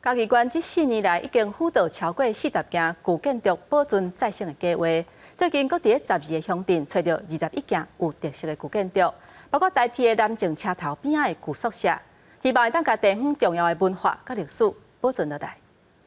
嘉義縣這4年來已經輔導超過40件舊建築保存再生的計劃。最近，閣佇咧12個鄉鎮揣著21件有特色的舊建築，包括台鐵的南靖車頭邊仔的舊宿舍，希望會當共地方重要的文化佮歷史保存落來。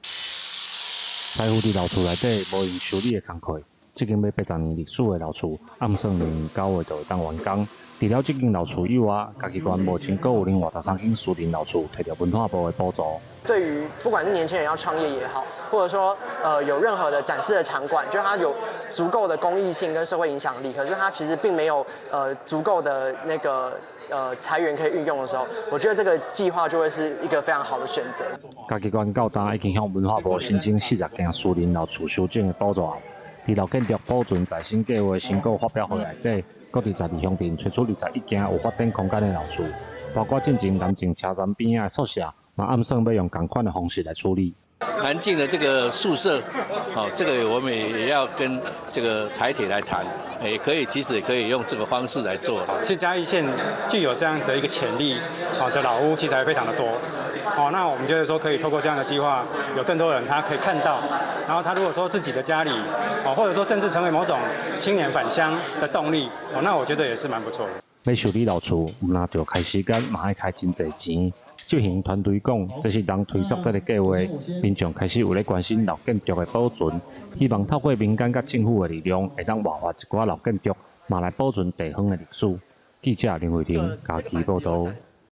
師傅佇老厝內底無閒修理的工課，這間欲80年歷史的老厝，按算明年9月就會當完工。除了這間老厝以外，嘉義縣目前閣有另外13間私人老厝提著文化部的補助。對於不管是年輕人要創業也好，或者說有任何的展示的場館，就它有足夠的公益性跟社會影響力，可是它其實並沒有足夠的那個財源可以運用的時候，我覺得這個計劃就會是一個非常好的選擇。嘉義縣到今已經向文化部申請40件私人老厝修整的補助案，佇老建築保存再生計劃成果發表會內底，閣佇12鄉鎮揣出21間有發展空間的老厝，包括進前南靖車站邊仔的宿舍，嘛按算欲用仝款的方式來處理。南靖的這個宿舍，好，這個我們也要跟這個台鐵來談，也可以，其實也可以用這個方式來做。其實嘉義縣具有這樣的一個潛力，好的老屋其實還非常的多。哦，那我們覺得說可以透過這樣的計劃，有更多人他可以看到，然後他如果說自己的家裡，哦，或者說甚至成為某種青年返鄉的動力，哦，那我覺得也是蠻不錯的。欲修理老厝，毋但著開時間，嘛愛開真濟錢。執行團隊講，這是人推捒這个計劃，民眾開始有咧關心老建築的保存，希望透過民間佮政府的力量，會當活化一寡老建築，嘛來保存地方的歷史。記者林慧婷嘉義報導。